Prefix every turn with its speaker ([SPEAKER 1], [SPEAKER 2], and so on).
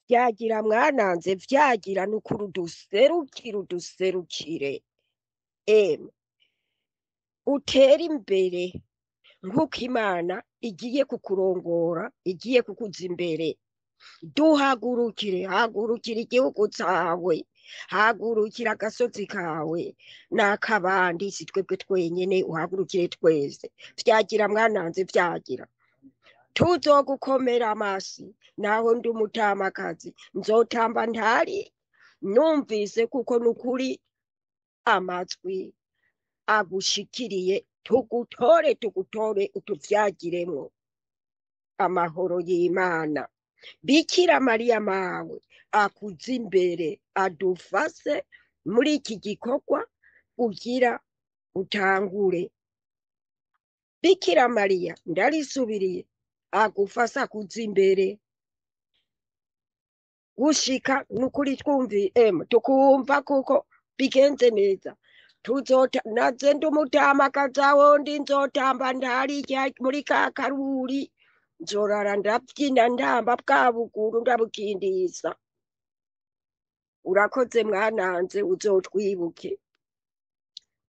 [SPEAKER 1] Vyagira mwananze, vyagira nukuri, uduserukire, uduserukire, emwe utere imbere nk'uko Imana igiye kukurongora, igiye kukuza imbere. Duhagurukire, hagurukira igihugu cawe, hagurukira agasozi kawe n'akabandi, si twebwe twenyene, uhagurukire twese. Vyagira mwananze, vyagira, tuzogukomera amasi. Naho ndi umutamakazi, nzotamba ntari numvise, kuko nukuri amatwi agushikiriye. Tugutore, tugutore, utuvyagiremwo amahoro y'Imana. Bikira Mariya mawe akuze imbere, adufase muri iki gikorwa ugira utangure. Bikira Mariya, ndarisubiriye, agufase, akuze imbere gushika nukuri twumvi emwe tukumva kuko bigenze neza. Tuzota naze ndi umutamakazi, aho ndi nzotamba ntarya muri ka karuri, nzorara ndabyina, ndamba bwa buguru ndabukindisa. Urakoze mwananze, uzotwibuke.